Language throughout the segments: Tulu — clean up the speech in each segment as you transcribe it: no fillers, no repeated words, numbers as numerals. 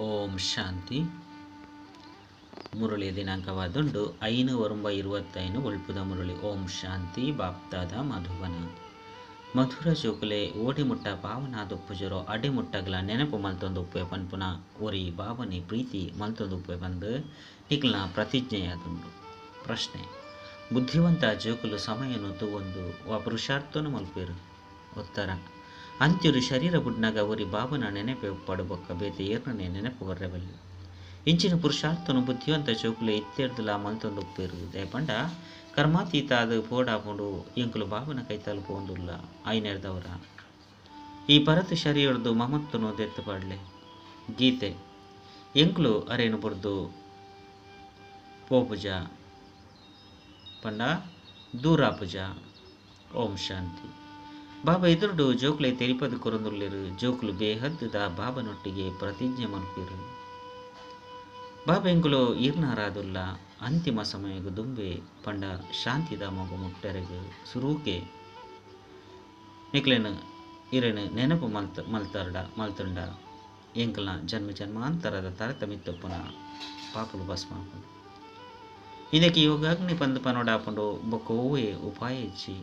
ಓಂ ಶಾಂತಿ. ಮುರಳಿ ದಿನಾಂಕವಾದುಂಡು 5/9/25 ಒಳ್ಪುದ ಮುರಳಿ. ಓಂ ಶಾಂತಿ. ಬಾಪ್ದಾದ ಮಧುಬನ ಮಧುರ ಜೋಕುಲೆ ಓಡಿಮುಟ್ಟ ಪಾವನಾದೊಪ್ಪುಜರೋ ಅಡಿಮುಟ್ಟಗ್ಲ ನೆನಪು ಮಲ್ತೊಂದುಪ್ಪೆ ಪನ್ಪುನ ಒರಿ ಬಾವನೆ ಪ್ರೀತಿ ಮಲ್ತೊಂದುಪ್ಪೆ ಬಂದು ನಿಕ್ಲನ ಪ್ರತಿಜ್ಞೆಯಾದುಂಡು. ಪ್ರಶ್ನೆ: ಬುದ್ಧಿವಂತ ಜೋಕುಲು ಸಮಯನು ತೂವೊಂದು ವಾ ಪುರುಷಾರ್ಥನು ಮಲ್ಪೇರು? ಉತ್ತರ: ಅಂತ್ಯರು ಶರೀರ ಬುಡ್ನಾಗ ಒರಿ ಬಾಬನ ನೆನಪೆ ಒಪ್ಪಾಡು ಬೊಕ್ಕ ಬೇತೆ ಏರ್ನನೆ ನೆನಪು ಬರ್ರೆಬಲ್ಲಿ. ಇಂಚಿನ ಪುರುಷಾರ್ಥನು ಬುದ್ಧಿವಂತ ಜೋಕುಲೆ ಇತ್ತೆರ್ದಲ ಮಲ್ತೊಂದುಪ್ಪೇರು. ದಯಪಂಡ ಕರ್ಮಾತೀತ ಅದು ಪೋಡಾಪುಂಡು ಎಂಕುಲು ಬಾಬನ ಕೈತಾಲು ಪೋಂದುಲ್ಲ ಐನೆರ್ದವರ ಈ ಪರತು ಶರೀರದ್ದು ಮಮತ್ತನು ದೆತ್ತು ಪಾಡ್ಲೆ. ಗೀತೆ: ಎಂಕುಲು ಅರೇನು ಬುರ್ದು ಪೋಪುಜ ಪಂಡ ದೂರಾಪುಜ. ಓಂ ಶಾಂತಿ. ಬಾಬಾ ಎದುರುಡು ಜೋಕುಲೆ ತೆರಿಪದು ಕೊರೊಂದುಲ್ಲೆರು. ಜೋಕುಲು ಬೇಹದ್ದುದ ಬಾಬನೊಟ್ಟಿಗೆ ಪ್ರತಿಜ್ಞೆ ಮಲ್ಪೆರು. ಬಾಬಾ ಎಂಕುಲು ಈರ್ನಾರಾದುಲ್ಲ ಅಂತಿಮ ಸಮಯಗು ದುಂಬೆ ಪಂಡ ಶಾಂತಿದ ಮಗು ಮುಟ್ಟರೆಗು ಸುರೂಕೆ ನಿಕ್ಲೆನು ಇರೆನು ನೆನಪು ಮಲ್ತರ್ಡ ಮಲ್ತುಂಡ ಎಂಕಲ್ನ ಜನ್ಮ ಜನ್ಮಾಂತರದ ತಾರತಮಿತ್ತೊಪ್ಪುನ ಪಾಪುಲು ಭಸ್ಮಾಪುಂಡು. ಇದಕ್ಕೆ ಯೋಗಾಗ್ನಿ ಪಂದು ಪನೋಡಾಪುಂಡು ಬೊಕ್ಕ ಓವೇ ಉಪಾಯ ಇಜ್ಜಿ.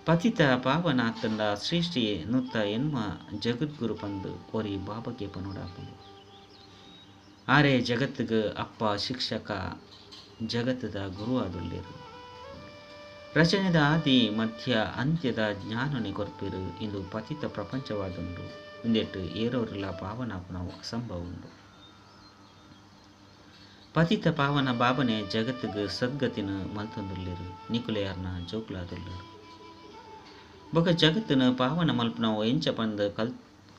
ಪತಿತ ಪಾವನ ಆತಂಡ ಶ್ರೇಷ್ಠಿ ನುತ್ತ ಎನ್ಮ ಜಗದ್ಗುರು ಪಂದು ಒರಿ ಬಾಬಗೆ ಪನೋಡಾಪುಂಡು. ಆರೆ ಜಗತ್ತಿಗೆ ಅಪ್ಪ ಶಿಕ್ಷಕ ಜಗತ್ತದ ಗುರು ಆದುಲ್ಲೇರು. ರಚನೆದ ಆದಿ ಮಧ್ಯ ಅಂತ್ಯದ ಜ್ಞಾನನೆ ಕೊರ್ಪಿರು. ಇಂದು ಪತಿತ ಪ್ರಪಂಚವಾದುಂಡು. ಇಂದೆಟ್ಟು ಏರೋರ್ಲ ಪಾವನಾಪನವು ಅಸಂಭವ ಉಂಡು. ಪತಿತ ಪಾವನ ಬಾಬನೆ ಜಗತ್ತಿಗೆ ಸದ್ಗತಿನ ಮಲ್ತೊಂದುಲ್ಲೇರು. ನಿಕುಲೆಯಾರ್ನ ಜೋಕುಲಾದುಲ್ಲೇರು. ಬೊಕ ಜಗತ್ತಿನ ಪಾವನ ಮಲ್ಪನವು ಎಂಚ ಪಂದ್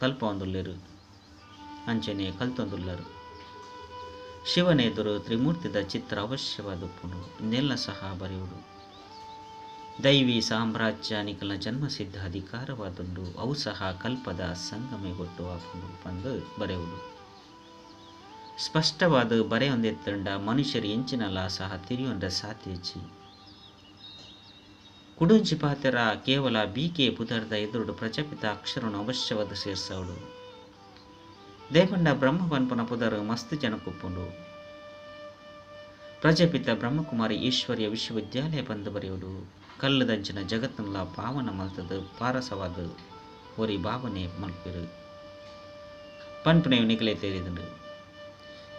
ಕಲ್ಪೊಂದುಲ್ಲೇರು ಅಂಚನೆ ಕಲ್ತೊಂದುಲ್ಲರು. ಶಿವನೆದುರು ತ್ರಿಮೂರ್ತಿದ ಚಿತ್ರ ಅವಶ್ಯವಾದುಪ್ಪುಂಡು. ಇಂದೆಲ್ಲ ಸಹ ಬರೆಯುಡು. ದೈವಿ ಸಾಮ್ರಾಜ್ಯ ನಿಕಲ ಜನ್ಮಸಿದ್ಧ ಅಧಿಕಾರವಾದುಂಡು. ಅವು ಸಹ ಕಲ್ಪದ ಸಂಗಮೆ ಗೊಟ್ಟು ಆಪುಂಡು ಪಂದು ಬರೆಯುಡು. ಸ್ಪಷ್ಟವಾದ ಬರೆಯೊಂದೆತ್ತಂಡ ಮನುಷ್ಯರು ಎಂಚಿನಲ ಸಹ ತಿರಿಯೊಂಡ ಸಾಧ್ಯಜ್ಜಿ. ಕುಡುಂಚಿ ಪಾತೆರ ಕೇವಲ ಬೀಕೆ ಪುದರ್ದ ಎದುರುಡು ಪ್ರಜಾಪಿತ ಅಕ್ಷರನು ಅವಶ್ಯವಾದ ಸೇರ್ಸವಡು. ದೇಪಂಡ ಬ್ರಹ್ಮ ಪನ್ಪುನ ಪುದರ್ ಮಸ್ತ್ ಜನಕ್ಕುಪ್ಪುಂಡು. ಪ್ರಜಾಪಿತ ಬ್ರಹ್ಮಕುಮಾರಿ ಈಶ್ವರ್ಯ ವಿಶ್ವವಿದ್ಯಾಲಯ ಬಂದು ಬರೆಯುಡು. ಕಲ್ಲುದಂಚಿನ ಜಗತ್ತನ್ಲ ಪಾವನ ಮಲ್ತದ ಪಾರಸವಾದ ಒರಿ ಭಾವನೆ ಮಲ್ಪೆರು ಪನ್ಪುನೆಯು ನಿಕಲೆ ತೇರಿದುಂಡು.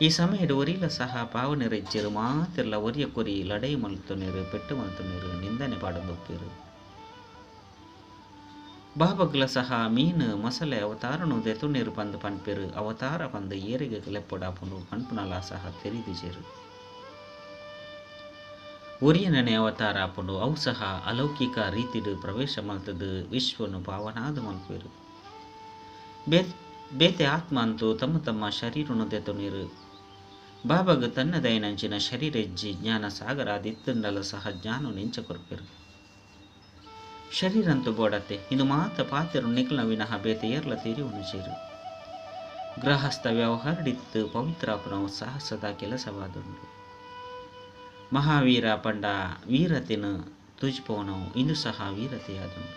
ಈ ಸಮಯಡು ಒರಿಲ ಸಹ ಪಾವನೆರೆಜ್ಜರು ಮಾತಿರ್ಲ ಒರಿಯ ಕೊರಿ ಲಡೈ ಮಲ್ತೊನೇರು, ಪೆಟ್ಟು ಮಲ್ತೊನೇರು, ನಿಂದನೆ ಪಾಡೊಂದೊಪ್ಪೇರು. ಬಾಬಗ್ಲ ಸಹ ಮೀನು ಮಸಲೆ ಅವತಾರನು ದೆತುನೇರು ಪಂದು ಪನ್ಪೆರು. ಅವತಾರ ಪಂದು ಏರಿಗೆ ಲೆಪ್ಪೊಡಾಪುಂಡು ಪನ್ಪುನಲ ಸಹ ತೆರಿದಿಜೆರು. ಒರಿಯನನೆ ಅವತಾರ ಆಪುಂಡು. ಅವು ಸಹ ಅಲೌಕಿಕ ರೀತಿಡು ಪ್ರವೇಶ ಮಲ್ತದು ವಿಶ್ವನು ಪಾವನಾದ ಮಲ್ಪೆರು. ಬೇತೆ ಆತ್ಮ ಅಂತೂ ತಮ್ಮ ತಮ್ಮ ಶರೀರನು ದೆತುನೀರು. ಬಾಬಾಗ ತನ್ನದೈನಂಚಿನ ಶರೀರ ಹೆಜ್ಜಿ ಜ್ಞಾನ ಸಾಗರ ಅದಿತ್ತಂಡಲ ಸಹ ಜ್ಞಾನ ನೆಂಚ ಕೊರ್ಪೆರು. ಶರೀರಂತೂ ಬೋಡತ್ತೆ ಇದು ಮಾತ ಪಾತೆರು ನಿಕ್ಲ ವಿನಃ ಬೇತೆ ಏರ್ಲ ತೆರಿಯುನು ಚೇರು. ಗೃಹಸ್ಥ ವ್ಯವಹಾರಡಿತ್ತು ಪವಿತ್ರಾಪನವು ಸಾಹಸದ ಕೆಲಸವಾದುಂಡು. ಮಹಾವೀರ ಪಂಡ ವೀರತೆನು ತುಜ್ಪೋನವು ಇಂದು ಸಹ ವೀರತೆಯಾದುಂಡು.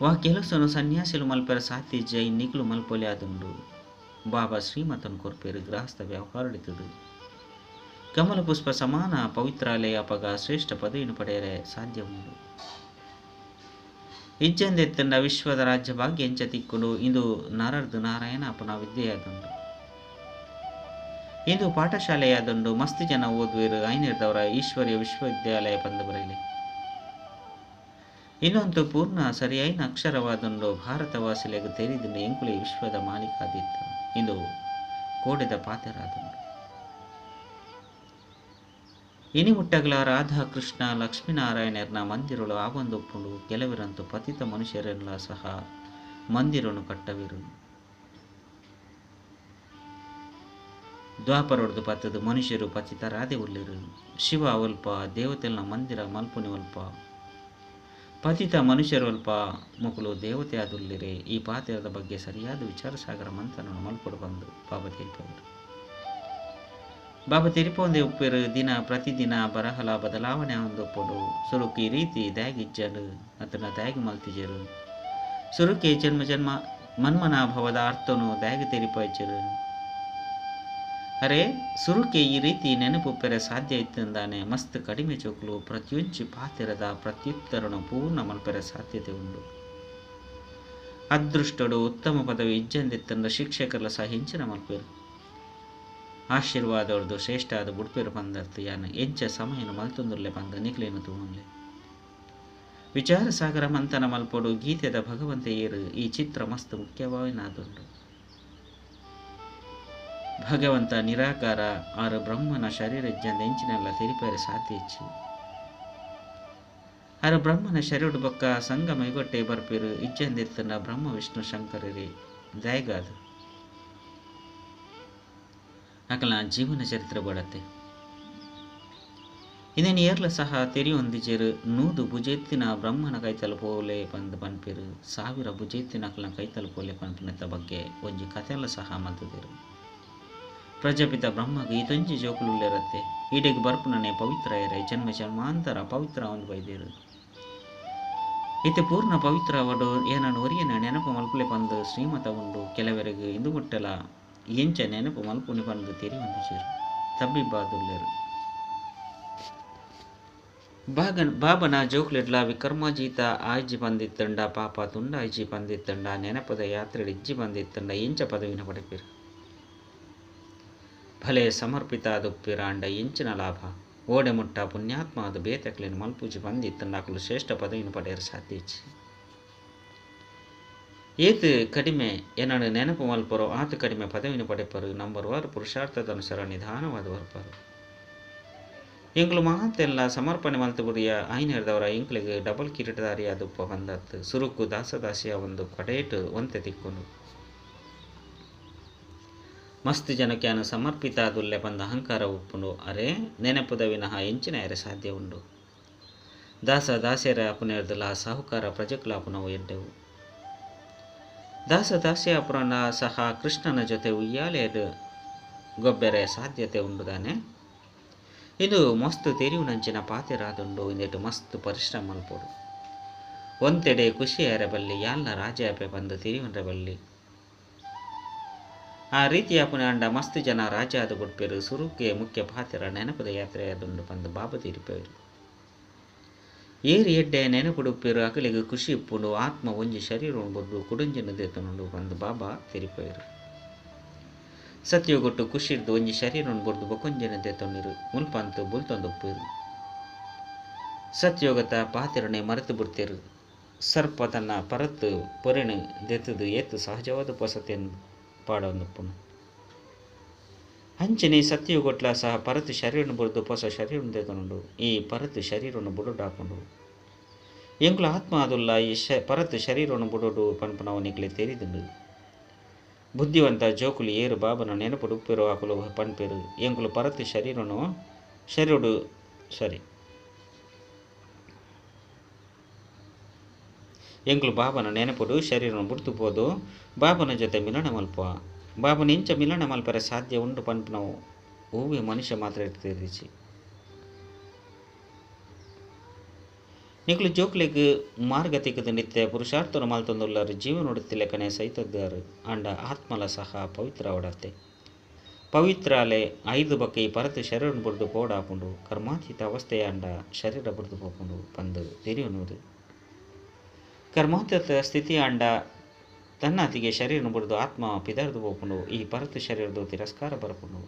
ವಾ ಕೆಲಸನು ಸನ್ಯಾಸಿಲು ಮಲ್ಪೆರ ಸಾತಿ ಜೈ ನಿಕ್ಲು ಮಲ್ಪೊಲೆ ಆದುಂಡು. ಬಾಬಾ ಶ್ರೀಮತನು ಕೊರ್ಪೇರು ಗೃಹಸ್ಥ ವ್ಯವಹಾರಡಿತದು. ಕಮಲ ಪುಷ್ಪ ಸಮಾನ ಪವಿತ್ರಾಲಯ ಅಪಗ ಶ್ರೇಷ್ಠ ಪದವಿಯನ್ನು ಪಡೆಯರೆ ಸಾಧ್ಯ ಉಂಡು. ಇಜ್ಜಂದೆತ್ತಂಡ ವಿಶ್ವದ ರಾಜ್ಯ ಭಾಗ್ಯ ಎಂಚ ತಿಕ್ಕುಂಡು. ಇಂದು ನರರ್ದು ನಾರಾಯಣ ಅಪನ ವಿದ್ಯೆಯಾದುಂಡು. ಇಂದು ಪಾಠಶಾಲೆಯಾದುಂಡು. ಮಸ್ತ್ ಜನ ಓದುವೆರು. ಐನಿರ್ದವರ ಈಶ್ವರ್ಯ ವಿಶ್ವವಿದ್ಯಾಲಯ ಪಂದು ಬರಲಿ. ಇನ್ನೊಂದು ಪೂರ್ಣ ಸರಿಯಾಯಿನ ಅಕ್ಷರವಾದುಂಡು. ಭಾರತವಾಸಿಲೆಗು ತೆರಿದುಂಡು ಎಂಕುಲೆ ವಿಶ್ವದ ಮಾಲೀಕಾದಿತ್ತ. ಇಂದು ಕೋಡೆದ ಪಾತೆರಾದುಂಡು. ಇನಿಮುಟ್ಟಗಲ ರಾಧಾ ಕೃಷ್ಣ ಲಕ್ಷ್ಮೀನಾರಾಯಣರ್ನ ಮಂದಿರಳು ಆವೊಂದೊಪ್ಪುಂಡು. ಕೆಲವರಂತೂ ಪತಿತ ಮನುಷ್ಯರೆಲ್ಲ ಸಹ ಮಂದಿರನ್ನು ಕಟ್ಟವಿರು. ದ್ವಾಪರೊಡ್ದು ಪತ್ತದು ಮನುಷ್ಯರು ಪತಿತರಾದೆ ಉಳ್ಳಿರು. ಶಿವ ಒಲ್ಪ ದೇವತೆಲ್ನ ಮಂದಿರ ಮಲ್ಪುನಿ ಒಲ್ಪ ಪತಿತ ಮನುಷ್ಯರೊಲ್ಪ ಮುಕುಲು ದೇವತೆ ಆದುಲ್ಲಿರೆ. ಈ ಪಾತ್ರದ ಬಗ್ಗೆ ಸರಿಯಾದ ವಿಚಾರ ಸಾಗರ ಮಂಥನನ್ನು ಮಲ್ಪೊಡು ಬಂದು ಬಾಬಾ ತೆರಿಪವರು. ಬಾಬಾ ತೆರಿಪೊಂದೆ ಉಪ್ಪೇರು. ದಿನ ಪ್ರತಿದಿನ ಬರಹಲ ಬದಲಾವಣೆ ಒಂದೊಪ್ಪುಂಡು. ಸುರುಕು ಈ ರೀತಿ ದ್ಯಾಗಿಜ್ಜಲು ಅತನ ದ್ಯಾಗಿ ಮಲ್ತಿಜರು. ಸುರುಕೆ ಜನ್ಮ ಜನ್ಮ ಮನ್ಮನಾಭವದ ಅರ್ಥನು ದಾಗೆ ತೆರಿಪಾಯ್ಚರು. ಅರೆ ಸುರುಕೆ ಈ ರೀತಿ ನೆನಪುಪ್ಪೆರೆ ಸಾಧ್ಯ ಇತ್ತಂದಾನೆ ಮಸ್ತ್ ಕಡಿಮೆ ಜೋಕುಲು ಪ್ರತಿಯೊಂಜಿ ಪಾತೆರದ ಪ್ರತ್ಯುತ್ತರನು ಪೂರ್ಣ ಮಲ್ಪೆರೆ ಸಾಧ್ಯತೆ ಉಂಡು. ಅದೃಷ್ಟಡು ಉತ್ತಮ ಪದವಿ ಇಜ್ಜಂದಿತ್ತಂಡ ಶಿಕ್ಷಕರ್ಲ ಸಹ ಹೆಂಚಿನ ಮಲ್ಪೆರು ಆಶೀರ್ವಾದವ್ರದ್ದು ಶ್ರೇಷ್ಠ ಆದ ಬುಡ್ಪೇರು ಪಂದರ್ತು ಯಾನ ಎಂಚ ಸಮಯನು ಮಲ್ತೊಂದುರ್ಲೆ ಪಂದ ನಿಕ್ಲೇನು ತೂವನ್ಲೆ. ವಿಚಾರ ಸಾಗರ ಮಂಥನ ಮಲ್ಪೊಡು ಗೀತೆದ ಭಗವಂತ ಏರು ಈ ಚಿತ್ರ ಮಸ್ತ್ ಮುಖ್ಯವಾಯಿನಾದುಂಡು. ಭಗವಂತ ನಿರಾಕಾರ ಆರು ಬ್ರಹ್ಮನ ಶರೀರ ಇಜ್ಜಂದ ಎಂಚಿನೆಲ್ಲ ತೆರಿಪೇರೆ ಸಾಧ್ಯ ಇಚ್ಚಿ. ಆರು ಬ್ರಹ್ಮನ ಶರೀರ ಬೊಕ್ಕ ಸಂಗಮ ಇಗೊಟ್ಟೆ ಬರ್ಪೇರು ಇಜ್ಜಂದಿತ್ತಂಡ ಬ್ರಹ್ಮ ವಿಷ್ಣು ಶಂಕರರಿ ದಾಯಗಾದು ಅಕಲ ಜೀವನ ಚರಿತ್ರೆ ಬಡತ್ತೆ. ಇನ್ನೇನು ಏರ್ಲ ಸಹ ತೆರಿಯೊಂದಿಜೇರು 100 ಭುಜೆತ್ತಿನ ಬ್ರಹ್ಮನ ಕೈತಲು ಪೋಲೆ ಪಂದ್ ಪನ್ಪೇರು 1000 ಭುಜೆತ್ತಿನ ಅಕಲನ ಕೈತಲು ಪೋಲೆ ಪನ್ಪಿನತ್ತ ಬಗ್ಗೆ ಒಂಜಿ ಕಥೆಲ್ಲ ಸಹ ಮಲ್ತದಿರು. ಪ್ರಜಾಪಿತ ಬ್ರಹ್ಮಗೆ ಇದೊಂಜಿ ಜೋಕುಲುಲ್ಲೆರತ್ತೆ ಈಡೆಗೆ ಬರ್ಪುನನೆ ಪವಿತ್ರ ಎರೆ ಜನ್ಮ ಜನ್ಮಾಂತರ ಪವಿತ್ರ ಒಂದು ಬೈದೇರು. ಇತ್ತೆ ಪೂರ್ಣ ಪವಿತ್ರ ಅವಡು ಏನನ್ನು ಒರಿಯನ ನೆನಪು ಮಲ್ಪುಲೆ ಪಂದು ಶ್ರೀಮತ ಉಂಡು. ಕೆಲವರಿಗೆ ಇಂದು ಮುಟ್ಟಲ ಎಂಚ ನೆನಪು ಮಲ್ಪುನಿ ಪಂದು ತೆರಿಯೊಂದಿಜೇರು ತಬ್ಬಿಬ್ಬಾದುಲ್ಲೆರು. ಬಾಬನ ಜೋಕ್ಲೆಡ್ಲ ವಿಕರ್ಮಜೀತ ಆಯ್ಜಿ ಪಂದಿತ್ತಂಡ ಪಾಪ ತುಂಡ ಆಯ್ಜಿ ಪಂದಿತ್ತಂಡ ನೆನಪದ ಯಾತ್ರೆ ಇಜ್ಜಿ ಪಂದಿತ್ತಂಡ ಎಂಚ ಪದವಿನ ಪಡೆಪಿರು. ಭಲೆ ಸಮರ್ಪಿತ ದುಪ್ಪಿರಾಂಡ ಎಂಚಿನ ಲಾಭ ಓಡೆ ಮುಟ್ಟ ಪುಣ್ಯಾತ್ಮ ಅದು ಬೇತಕ್ಲೇನು ಮಲ್ಪೂಜಿ ಪಂದಿತ್ತಂಡ ಅಕಲು ಶ್ರೇಷ್ಠ ಪದವಿನ ಪಡೆಯರು ಸಾಧ್ಯ ಇಚ್ಚಿ. ಏತು ಕಡಿಮೆ ಏನನ್ನು ನೆನಪು ಮಲ್ಪರೋ ಆತು ಕಡಿಮೆ ಪದವಿನ ಪಡೆಪರು. ನಂಬರ್ ವಾರು ಪುರುಷಾರ್ಥದ ಅನುಸಾರ ನಿಧಾನವಾದ ಬರ್ಪರು. ಎಂಗ್ಲು ಮಾತೆಲ್ಲ ಸಮರ್ಪಣೆ ಮಲ್ತು ಬುಡಿಯ ಐನೇರ್ದವರ ಎಂಕ್ಲಿಗೆ ಡಬಲ್ ಕಿರೀಟಧಾರಿಯ ದುಪ್ಪ ಬಂದತ್ತು. ಸುರುಕು ದಾಸದಾಸಿಯ ಒಂದು ಕಡೇಟು ಒಂತೆ ತಿಕ್ಕೊಂಡು ಮಸ್ತ್ ಜನಕ್ಕೆ ಸಮರ್ಪಿತ ದುಲ್ಲೆ ಬಂದ ಅಹಂಕಾರ ಉಪ್ಪುಂಡು. ಅರೆ ನೆನಪುದ ವಿನಃ ಎಂಚಿನ ಎರೆ ಸಾಧ್ಯ ಉಂಡು. ದಾಸ ದಾಸಿಯರ ಅಪುನೇರ್ದಲ ಸಾಹುಕಾರ ಪ್ರಜೆಕುಲ ಅಪುನವು ಎಡ್ಡೆವು. ದಾಸ ದಾಸಿಯ ಅಪುರನ ಸಹ ಕೃಷ್ಣನ ಜೊತೆ ಉಯ್ಯಾಲೆಯದು ಗೊಬ್ಬೆರೆ ಸಾಧ್ಯತೆ ಉಂಡುದಾನೆ. ಇದು ಮಸ್ತ್ ತೆರಿವುನಂಚಿನ ಪಾತೆರಾದುಂಡು. ಇಂದೆಟು ಮಸ್ತ್ ಪರಿಶ್ರಮ ಮಲ್ಪೊಡು. ಒಂತೆಡೆ ಖುಷಿಯಾರೆ ಬಲ್ಲಿ ಯಾಲ್ನ ರಾಜ ಬಂದು ತೆರಿವನ್ರೆ ಬಲ್ಲಿ. ಆ ರೀತಿಯ ಪುನಾಂಡ ಮಸ್ತ್ ಜನ ರಾಜ ಆದ ಬುಡ್ಪೇರು. ಸುರುಕೆ ಮುಖ್ಯ ಪಾತೆರ ನೆನಪದ ಯಾತ್ರೆ ಆದುಂಡು ಬಂದು ಬಾಬ ತೀರಿಪೇರು. ಏರಿ ಎಡ್ಡೆ ನೆನಪುಡುಪ್ಪೇರು ಅಕಲಿಗೆ ಖುಷಿ ಇಪ್ಪುಂಡು. ಆತ್ಮ ಒಂಜಿ ಶರೀರ ಉಂಬುದು ಕುಡುಂಜಿನ ದೇತನುಂಡು ಬಂದು ಬಾಬಾ ತೆರಿಪೇರು. ಸತ್ಯಗೊಟ್ಟು ಖುಷಿರ್ದು ಒಂಜಿ ಶರೀರ ಬೊರ್ದು ಬೊಕೊಂಜಿನ ದೇತೊನ್ನಿರು ಮುಲ್ಪಂತು ಬುಲ್ತೊಂದುಪ್ಪೇರು. ಸತ್ಯೋಗತ ಪಾತೆರನೆ ಮರೆತು ಬಿಡ್ತೇರು. ಸರ್ಪ ತನ್ನ ಪರತ್ತು ಪೊರೆಣು ದೆತ್ತದು ಏತು ಸಹಜವಾದ ಪೊಸತೆಯನ್ನು ಪಾಡೊಂದುಪ್ಪುನು. ಅಂಚನೆ ಸತ್ಯಗೊಟ್ಲ ಸಹ ಪರತು ಶರೀರನು ಬುಡ್ದು ಪೊಸ ಶರೀರನು ದೇತನುಂಡು. ಈ ಪರತು ಶರೀರನು ಬುಡುಡಾಪುಂಡು. ಎಂಕುಲ ಆತ್ಮ ಆದುಲ್ಲ ಈ ಪರತು ಶರೀರನು ಬುಡುಡು ಪನ್ಪುನವು ನಿಕ್ಲೆ ತೆರಿದುಂಡು. ಬುದ್ಧಿವಂತ ಜೋಕುಲು ಏರು ಬಾಬನ ನೆನಪುಡು ಉಪ್ಪೇರು ಆಕುಲು ಪನ್ಪೇರು ಎಂಕುಲು ಪರತು ಶರೀರನು ಶರೀರುಡು ಸಾರಿ ಎಂಕುಲು ಬಾಬನ ನೆನಪುಡು ಶರೀರನು ಬುಡ್ತು ಪೋದು ಬಾಬನ ಜೊತೆ ಮಿಲನ ಮಲ್ಪ. ಬಾಬನ ಇಂಚ ಮಿಲನ ಮಲ್ಪರೆ ಸಾಧ್ಯ ಉಂಡು ಪನ್ಪುನವು ಹೂವೆ ಮನುಷ್ಯ ಮಾತ್ರ ಇರ್ತಿರಿಚಿ. ನಿಕ್ಲು ಜೋಕ್ಲೆಗ್ ಮಾರ್ಗ ತಿಕ್ಕದು ನಿತ್ಯ ಪುರುಷಾರ್ಥನ ಮಲ್ತೊಂದುಲ್ಲರು ಜೀವನೊಡುತ್ತಿಲೆಕ್ಕನೆ ಸೈತದ್ದಾರು. ಅಂಡ ಆತ್ಮಲ ಸಹ ಪವಿತ್ರ ಅವಡತ್ತೆ. ಪವಿತ್ರಾಲೆ 5 ಬಕ್ಕೆ ಪರತು ಶರೀರ ಬುಡ್ದು ಪೋಡಾಪುಂಡು. ಕರ್ಮಾತೀತ ಅವಸ್ಥೆಯ ಅಂಡ ಶರೀರ ಬುಡ್ದು ಪೋಪುಂಡು ಪಂದು ತೆರಿಯುವುದು. ಕರ್ಮಾತೀತ ಸ್ಥಿತಿ ಅಂಡ ತನ್ನಾತಿಗೆ ಶರೀರ ಬುಡ್ದು ಆತ್ಮ ಪಿದರ್ದು ಪೋಪುಂಡು. ಈ ಪರತು ಶರೀರದ ತಿರಸ್ಕಾರ ಬರ್ಪುಂಡು.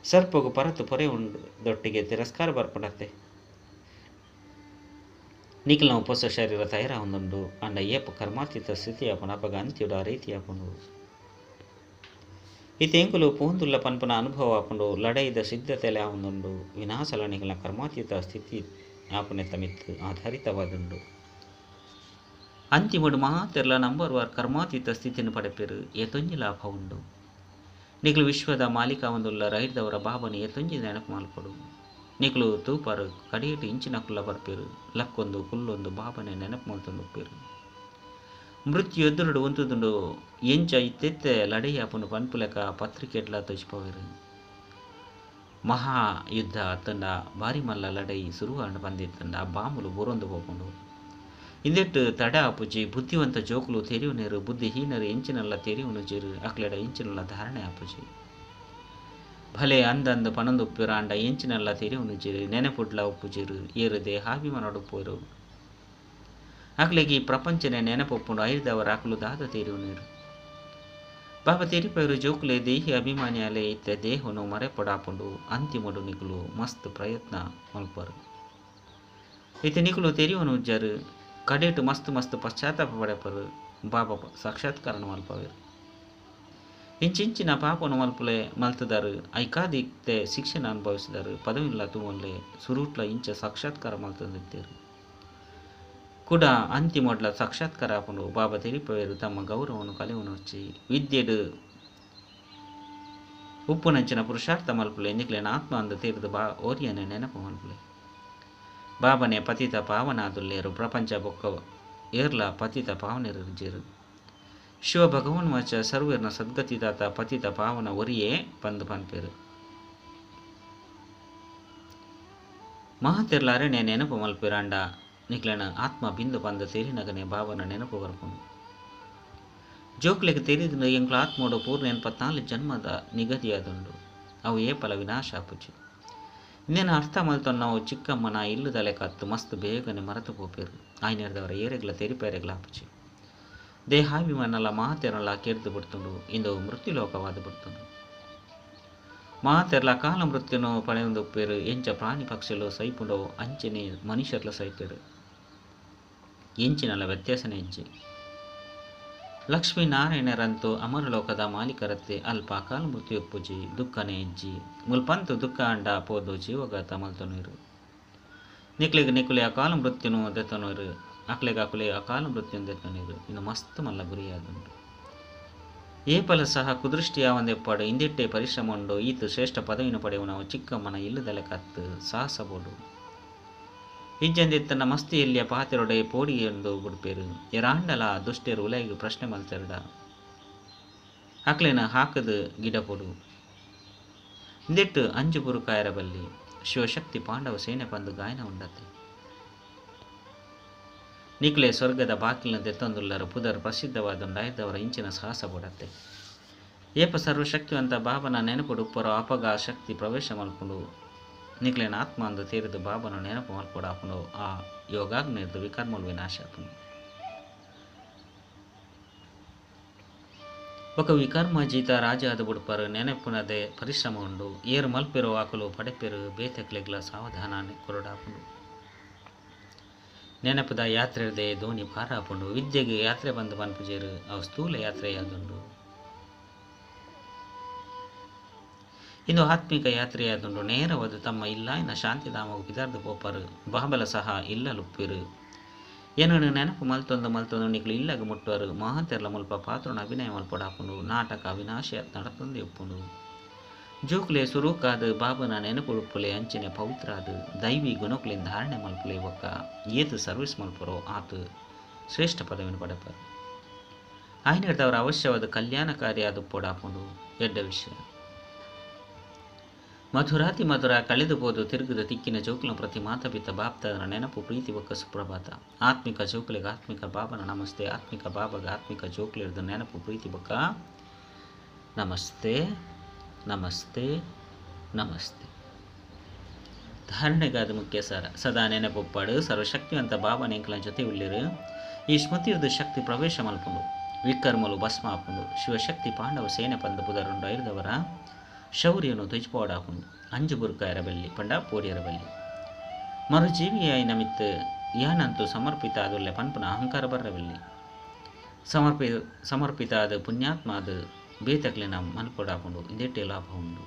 ಸರ್ಪಗು ಪರತು ಪೊರೆ ಉಂಡು ದೊಟ್ಟಿಗೆ ತಿರಸ್ಕಾರ ಬರ್ಪುಂಡತ್ತೆ. ನಿಖಿಲ್ ನಾವು ಪೊಸ ಶರೀರ ತಯಾರಾಗುಂಡು ಅಂಡ ಏಪ ಕರ್ಮಾತೀತ ಸ್ಥಿತಿ ಆಪುಂಡು ಅಪಗ ಅಂತ್ಯುಡು ಆ ರೀತಿ ಆಪುಂಡು. ಈ ತೆಂಕುಲು ಪೂಂದುಲ್ಲ ಪನ್ಪುನ ಅನುಭವ ಆಪುಂಡು. ಲಡೈದ ಸಿದ್ಧತೆಲೆ ಆವುಂದುಂಡು. ವಿನಾಶಲ ನಿಖಿಲ್ನ ಕರ್ಮಾತೀತ ಸ್ಥಿತಿ ಆಪುನೆ ತಮಿತ್ತು ಆಧಾರಿತವಾದುಂಡು. ಅಂತಿಮಡು ಮಾತೆರ್ಲ ನಂಬರ್ ವಾರ್ ಕರ್ಮಾತೀತ ಸ್ಥಿತಿಯನ್ನು ಪಡೆಪೇರು ಏತೊಂಜಿ ಲಾಭ ಉಂಡು. ನಿಖಲು ವಿಶ್ವದ ಮಾಲೀಕ ಒಂದುಲ್ಲ ರೈಡ್ದವರ ಬಾಬನ ಏತೊಂಜಿ ನೆನಪು ಮಲ್ಪಡು. ನಿಕ್ಲು ತೂಪಾರು ಕಡಿಯೇಟು ಇಂಚಿನ ಕುಲ್ಲ ಬರ್ಪೇರು. ಲಕ್ಕೊಂದು ಕುಲ್ಲೊಂದು ಬಾಬನೆ ನೆನಪು ಮಲ್ತೊಂದುಪ್ಪೇರು. ಮೃತ್ಯು ಎದುರುಡು ಉಂತುದುಂಡು ಎಂಚ ಇತ್ತೆತ್ತೆ ಲಡೈಯಾಪುಂಡು ಪನ್ಪುಲೆಕ ಪತ್ರಿಕೆಡ್ಲ ತೋಜಿಪವೇರು. ಮಹಾ ಯುದ್ಧ ಅತ್ತಂಡ ಬಾರಿ ಮಲ್ಲ ಲಡೈ ಸುರುವಾಂಡ ಬಂದಿತ್ತಂಡ ಬಾಂಬುಲು ಬುರೊಂದು ಪೋಪುಂಡು. ಇಂದೆಟ್ಟು ತಡ ಆಪುಜಿ ಬುದ್ಧಿವಂತ ಜೋಕುಲು ತೆರಿಯುನೇರು ಬುದ್ಧಿಹೀನರು ಎಂಚಿನಲ್ಲ ತೆರಿಯುನುಜೆರು ಅಕ್ಲೆಡ ಎಂಚಿನಲ್ಲ ಧಾರಣೆ ಆಪುಜಿ ಭಲೆ ಅಂದಂದು ಪನೊಂದುಪ್ಪೆರು ಆಂಡ ಎಂಚಿನಲ್ಲ ತೆರಿಯುನುಜೆರು ನೆನೆಪುಡ್ಲ ಉಪ್ಪುಜೆರು ಏರು ದೇಹಾಭಿಮಾನೊಡುಪ್ಪುವರು ಅಕ್ಲೆಗ್ ಈ ಪ್ರಪಂಚನೆ ನೆನಪೊಪ್ಪುಂಡು ಐರ್ದವರ ಅಕುಲು ದಾದ ತೆರಿಯುನೇರು ಬಾಬಾ ತೆರಿಪೈರು ಜೋಕುಲೆ ದೇಹಿ ಅಭಿಮಾನಿಯಾಲೆ ಇತ್ತೆ ದೇಹನು ಮರೆಪೊಡಾಪುಂಡು ಅಂತಿಮೊಡು ನಿಕುಲು ಮಸ್ತ್ ಪ್ರಯತ್ನ ಮಲ್ಪರು ಇತ್ತೆ ನಿಕುಲು ತೆರಿಯುವನು ಉಜ್ಜರು ಕಡೆಟು ಮಸ್ತ್ ಮಸ್ತ್ ಪಶ್ಚಾತ್ತಾಪ ಪಡೆಪರು ಬಾಬಾ ಸಾಕ್ಷಾತ್ಕಾರನ ಮಲ್ಪವೇರು ಇಂಚಿಂಚಿನ ಪಾಪನು ಮಲ್ಪುಲೆ ಮಲ್ತದಾರು ಐಕಾದಿಕ್ತೆ ಶಿಕ್ಷಣ ಅನುಭವಿಸಿದರು ಪದವಿಲ್ಲ ತೂವನ್ಲೆ ಸುರೂಟ್ಲ ಇಂಚ ಸಾಕ್ಷಾತ್ಕಾರ ಮಲ್ತಂದಿತ್ತೇರು ಕೂಡ ಅಂತಿಮೊಡ್ಲ ಸಾಕ್ಷಾತ್ಕಾರ ಆಪುಂಡು ಬಾಬಾ ತೆರಿಪವೇರು ತಮ್ಮ ಗೌರವನು ಕಲಿಯುವನು వచ్చి ವಿದ್ಯೆಡು ಉಪ್ಪುನಂಚಿನ ಪುರುಷಾರ್ಥ ಮಲ್ಪುಲೆ ನಿಕ್ಲೆನ ಆತ್ಮ ಅಂದ ತೀರ್ದು ಬಾ ಓರಿಯನೆ ನೆನಪು ಮಲ್ಪುಲೆ ಬಾಬನೆ ಪತಿತ ಪಾವನಾದುಲ್ಲೇರು ಪ್ರಪಂಚ ಬೊಕ್ಕ ಏರ್ಲ ಪತಿತ ಪಾವನೆರು ಶಿವ ಭಗವನ್ ವಾಚ ಸರ್ವೇರ್ನ ಸದ್ಗತಿದಾತ ಪತಿತ ಪಾವನ ಒರಿಯೇ ಪಂದು ಪನ್ಪೇರು ಮಹಾತೆರ್ಲ ಅರಣೆ ನೆನಪು ಮಲ್ಪೇರಾಂಡ ನಿಕ್ಲೆನ ಆತ್ಮ ಬಿಂದು ಪಂದ ತೇರಿನಗನೆ ಬಾಬನ ನೆನಪು ಬರ್ಪುಂಡು ಜೋಕ್ಲೆಗ್ ತೆರಿದ ಎಂಕ್ಲ ಆತ್ಮೋಡು ಪೂರ್ಣ 84 ಜನ್ಮದ ನಿಗದಿಯಾದುಂಡು ಅವು ಏಪಲ ವಿನಾಶ ಆಪುಜಿ ಇನ್ನೇನು ಅರ್ಥ ಮಲ್ತೊಂದು ನಾವು ಚಿಕ್ಕಮ್ಮನ ಇಲ್ಲದಲೆ ಕತ್ತು ಮಸ್ತ್ ಬೇಗನೆ ಮರೆತು ಪೋಪೇರು ಆಯ್ನೇರ್ದವರ ಏರೆಗ್ಲ ತೆರಿಪೇರೆಗ್ಲ ಆಪುಜಿ ದೇಹಾಭಿಮಾನಲ ಮಹಾತೆರಲ ಕೆರ್ದು ಬಿಡ್ತುಂಡು ಇಂದು ಮೃತ್ಯುಲೋಕವಾದ ಬಿಡ್ತುಂಡು ಮಹಾತೆರ್ಲ ಕಾಲ ಮೃತ್ಯುನು ಪಡೆಯೊಂದು ಎಂಚ ಪ್ರಾಣಿ ಪಕ್ಷಿಲು ಸೈಪುಂಡೋ ಅಂಚನೆ ಮನುಷ್ಯರ್ಲ ಸೈಪೇರು ಎಂಚಿನಲ್ಲ ವ್ಯತ್ಯಾಸನೆ ಎಂಚಿ ಲಕ್ಷ್ಮೀನಾರಾಯಣರಂತೂ ಅಮರಲೋಕದ ಮಾಲೀಕರತ್ತೆ ಅಲ್ಪ ಕಾಲ ಮೃತ್ಯು ದುಃಖನೇ ಇಜ್ಜಿ ಮುಲ್ಪಂತು ದುಃಖ ಅಂಡ ಪೋದು ಜೀವಗಾತ ಮಲ್ತೊನೀರು ನಿಕ್ಲೆಗ್ ನಿಕುಲೆ ಅಕಾಲ ಮೃತ್ಯುನು ದೆತ್ತನೋರು ಅಕ್ಲೆಗ್ ಅಕುಲೆ ಅಕಾಲ ಮೃತ್ಯುನು ದೆತ್ತನೀರು ಇನ್ನು ಮಸ್ತ್ ಮಲ್ಲ ಗುರಿಯಾದುಂಡು ಏಪಲ ಸಹ ಕುದೃಷ್ಟಿಯ ಒಂದೆಪ್ಪಾಡು ಇಂದಿಟ್ಟೆ ಪರಿಶ್ರಮ ಉಂಡು ಈತ ಶ್ರೇಷ್ಠ ಪದವಿನ ಪಡೆಯುವ ನಾವು ಚಿಕ್ಕಮ್ಮನ ಇಲ್ಲದಲೆ ಕತ್ತು ಸಾಹಸ ಬೋಡು ಇಜ್ಜಂದಿತ್ತನ ಮಸ್ತಿಯಲ್ಲಿಯ ಪಾತೆರೊಡೆ ಪೋಡಿ ಎಂದು ಬುಡ್ಪೇರು ಎರಾಂಡಲ ದುಷ್ಟೇರು ಉಲೈಗು ಪ್ರಶ್ನೆ ಮಲ್ತೆರಡ ಅಕ್ಲೆನ ಹಾಕದು ಗಿಡ ಪೊಡು ಇಂದೆಟ್ಟು ಅಂಜು ಬುರುಕಾಯರ ಬಲ್ಲಿ ಶಿವಶಕ್ತಿ ಪಾಂಡವ ಸೇನೆ ಬಂದು ಗಾಯನ ಉಂಡತೆ ನಿಕ್ಲೆ ಸ್ವರ್ಗದ ಬಾಕಿಲಿನ ದೆತ್ತೊಂದುಲ್ಲರ ಪುದರ್ ಪ್ರಸಿದ್ಧವಾದ ಇಂಚಿನ ಸಾಹಸ ಬೊಡತ್ತೆ ಏಪ ಸರ್ವಶಕ್ತಿವಂತ ಬಾಬನ ನೆನಪುಡು ಉಪ್ಪರ ಅಪಗ ಶಕ್ತಿ ಪ್ರವೇಶ ಮಲ್ಪುಂಡು ನಿಕ್ಲೆನ ಆತ್ಮ ಅಂದು ತೇರಿದು ಬಾಬನ ನೆನಪು ಮಲ್ಪೊಡಾಪುಂಡು ಆ ಯೋಗಾಗ್ನಿರ್ದು ವಿಕರ್ಮಲು ವಿನಾಶ ಆಪುಂಡು ఒక ವಿಕರ್ಮ ಜೀತ ರಾಜ ಆದ ಬುಡ್ಪರು ನೆನಪುನದೆ ಪರಿಶ್ರಮ ಉಂಡು ಏರು ಮಲ್ಪೆರು ಆಕಲು ಪಡೆಪೆರು ಬೇತಕ್ಲೆಗ್ಲ ಸಾವಧಾನ ಕೊರಡಾಪುಂಡು ನೆನಪದ ಯಾತ್ರೆ ದೋಣಿ ಭಾರ ಆಪುಂಡು ವಿದ್ಯೆಗೆ ಯಾತ್ರೆ ಬಂದು ಪನ್ಪುಜೇರು ಅವು ಸ್ಥೂಲ ಯಾತ್ರೆಯಾದುಂಡು ಇಂದು ಆತ್ಮಿಕ ಯಾತ್ರೆಯಾದುಂಡು ನೇರವಾದ ತಮ್ಮ ಇಲ್ಲಾಯಿನ ಶಾಂತಿಧಾಮವು ಪಿದಾರ್ದು ಪೋಪರು ಬಾಬಲ ಸಹ ಇಲ್ಲಲುಪ್ಪಿರು ಏನನ್ನು ನೆನಪು ಮಲ್ತೊಂದು ಮಲ್ತೊಂದು ನಿಕ್ಲು ಇಲ್ಲಗ ಮುಟ್ಟುವರು ಮಹಾತೆರ್ಲ ಮುಲ್ಪ ಪಾತ್ರನ ಅಭಿನಯ ಮಲ್ಪಡಾಪುಂಡು ನಾಟಕ ಅವಿನಾಶ ನಡತೊಂದು ಉಪ್ಪುಂಡು ಜೋಕುಲೆ ಸುರುಕಾದ ಬಾಬನ ನೆನಪು ಉಪ್ಪುಲೆ ಅಂಚಿನ ಪವಿತ್ರ ಅದು ದೈವಿ ಗುಣಕುಲಿನ ಧಾರಣೆ ಮಲ್ಪುಲೆ ಒಕ್ಕ ಏತು ಸರ್ವಿಸ್ ಮಲ್ಪರೋ ಆತು ಶ್ರೇಷ್ಠ ಪದವಿನ ಪಡೆಪರು ಆಯ್ನದವರ ಅವಶ್ಯವಾದ ಕಲ್ಯಾಣಕಾರಿ ಅದು ಪೊಡಾಪುಂಡು ಎಡ್ಡ ವಿಷಯ ಮಧುರಾತಿ ಮಧುರ ಕಳೆದು ಹೋದು ತಿರುಗಿದ ತಿಕ್ಕಿನ ಜೋಕುಲ ಪ್ರತಿ ಮಾತಪಿತ ಬಾಪ್ತನ ನೆನಪು ಪ್ರೀತಿ ಒಕ್ಕ ಸುಪ್ರಭಾತ ಆತ್ಮಿಕ ಜೋಕುಲಿಗೆ ಆತ್ಮಿಕ ಬಾಬನ ನಮಸ್ತೆ ಆತ್ಮಿಕ ಬಾಬಗ ಆತ್ಮಿಕ ಜೋಕುಲಿರ್ದ ನೆನಪು ಪ್ರೀತಿ ಬೊಕ್ಕ ನಮಸ್ತೆ ನಮಸ್ತೆ ನಮಸ್ತೆ. ಧಾರಣೆಗಾದ ಮುಖ್ಯ ಸಾರ ಸದಾ ನೆನಪೊಪ್ಪಾಡು ಸರ್ವಶಕ್ತಿವಂತ ಬಾಬನ ಎಂಕಲ ಜೊತೆ ಉಳ್ಳಿರು ಈ ಸ್ಮೃತಿರ್ದು ಶಕ್ತಿ ಪ್ರವೇಶ ಮಲ್ಪುಂಡು ವಿಕರ್ಮಲು ಭಸ್ಮ ಆಪುಂಡು ಶಿವಶಕ್ತಿ ಪಾಂಡವ ಸೇನೆ ಪಂದ ಪುದರುಂಡು ಐರ್ದವರ ಶೌರ್ಯನು ಧ್ವಜಪೋಡಾಪುಂಡು ಅಂಜು ಬುರ್ಕಾಯರ ಬಲ್ಲಿ ಪಂಡ ಪೋಡಿಯರ ಬಲ್ಲಿ ಮರುಜೀವಿಯಾಯಿ ನಮಿತ್ ಯಾನಂತೂ ಸಮರ್ಪಿತ ಆದುಲ್ಲೆ ಪನ್ಪುನ ಅಹಂಕಾರ ಬರ್ರಬಲ್ಲಿ ಸಮರ್ಪಿತ ಆದ ಪುಣ್ಯಾತ್ಮ ಆದ ಬೇತಕ್ಲೆನ ಮಲ್ಪೊಡಾಪುಂಡು ಇಂದೆಟ್ಟೆ ಲಾಭ ಉಂಡು.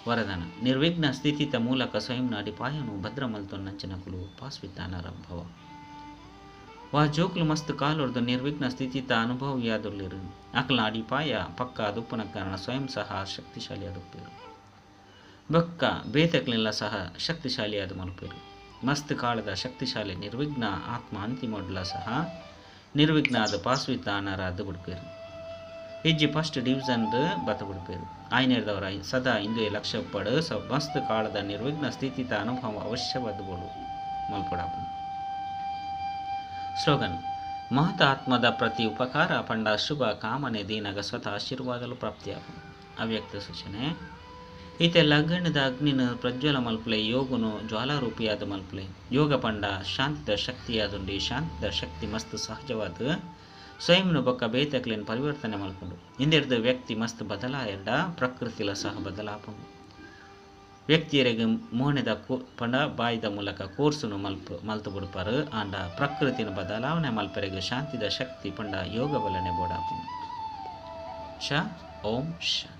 ವರದಾನ ನಿರ್ವಿಘ್ನ ಸ್ಥಿತಿತ ಮೂಲಕ ಸ್ವಯಂನ ಅಡಿಪಾಯನು ಭದ್ರ ಮಲ್ತೊನ್ನಂಚಿನಕುಲು ಪಾಸ್ವಿತಾನರಂಭವ ವಾ ಜೋಕ್ಲು ಮಸ್ತ್ ಕಾಲೊರ್ದು ನಿರ್ವಿಘ್ನ ಸ್ಥಿತಿತ ಅನುಭವಿಯಾದುಳ್ಳಿರು ಅಕಲ ಅಡಿಪಾಯ ಪಕ್ಕ ಅದುಪ್ಪನ ಕಾರಣ ಸ್ವಯಂ ಸಹ ಶಕ್ತಿಶಾಲಿ ಅದುಪ್ಪೇರು ಬೊಕ್ಕ ಬೇತಕ್ಲೆಲ್ಲ ಸಹ ಶಕ್ತಿಶಾಲಿಯಾದ ಮಲ್ಪೇರು ಮಸ್ತ್ ಕಾಲದ ಶಕ್ತಿಶಾಲಿ ನಿರ್ವಿಘ್ನ ಆತ್ಮ ಅಂತಿಮೊಡ್ಲ ಸಹ ನಿರ್ವಿಘ್ನ ಆದ ಪಾಸ್ವಿತಾನರಾದ ಬಿಡ್ಪೇರು ಇಜ್ಜಿ ಫಸ್ಟ್ ಡಿವಿಷನ್ ಬತ್ತ ಬಿಡ್ಪೇರು ಆಯ್ನೇರ್ದವರ ಸದಾ ಇಂದು ಲಕ್ಷ್ಯ ಪಡು ಸ ಮಸ್ತ್ ಕಾಲದ ನಿರ್ವಿಘ್ನ ಸ್ಥಿತಿತ ಅನುಭವ ಅವಶ್ಯವಾದ ಬೋಡು ಮಲ್ಪಡಾಪು. ಸ್ಲೋಗನ್ ಮಹತ್ ಆತ್ಮದ ಪ್ರತಿ ಉಪಕಾರ ಪಂಡ ಶುಭ ಕಾಮನೆ ದೀನಗ ಸ್ವತಃ ಆಶೀರ್ವಾದಲು ಪ್ರಾಪ್ತಿಯಾಪುಂಡು. ಅವ್ಯಕ್ತ ಸೂಚನೆ ಈತೆ ಲಗ್ನದ ಅಗ್ನಿನ ಪ್ರಜ್ವಲ ಮಲ್ಪುಲೆ ಯೋಗನು ಜ್ವಾಲಾರೂಪಿಯಾದ ಮಲ್ಪುಲೆ. ಯೋಗ ಪಂಡ ಶಾಂತಿದ ಶಕ್ತಿಯಾದುಂಡು. ಈ ಶಾಂತಿದ ಶಕ್ತಿ ಮಸ್ತ್ ಸಹಜವಾದ ಸ್ವಯಂನು ಬೊಕ್ಕ ಬೇತಕ್ಲೆನ್ ಪರಿವರ್ತನೆ ಮಲ್ಪುಂಡು. ಇಂದೆರ್ದ್ ವ್ಯಕ್ತಿ ಮಸ್ತ್ ಬದಲಾಯೆರ್ಡ ಪ್ರಕೃತಿಲ ಸಹ ಬದಲಾಪುಂಡು. ವ್ಯಕ್ತಿಯರಿಗೆ ಮೋನೆದ ಪಂಡ ಬಾಯಿದ ಮೂಲಕ ಕೋರ್ಸುನು ಮಲ್ಪು ಮಲ್ತು ಬುಡ್ಪಾರು. ಆಂಡ ಪ್ರಕೃತಿನ ಬದಲಾವಣೆ ಮಲ್ಪೆರೆಗ್ ಶಾಂತಿದ ಶಕ್ತಿ ಪಂಡ ಯೋಗ ಬಲನೆ ಬೋಡಾಪುಂಡು. ಓಂ ಶಾಂತಿ.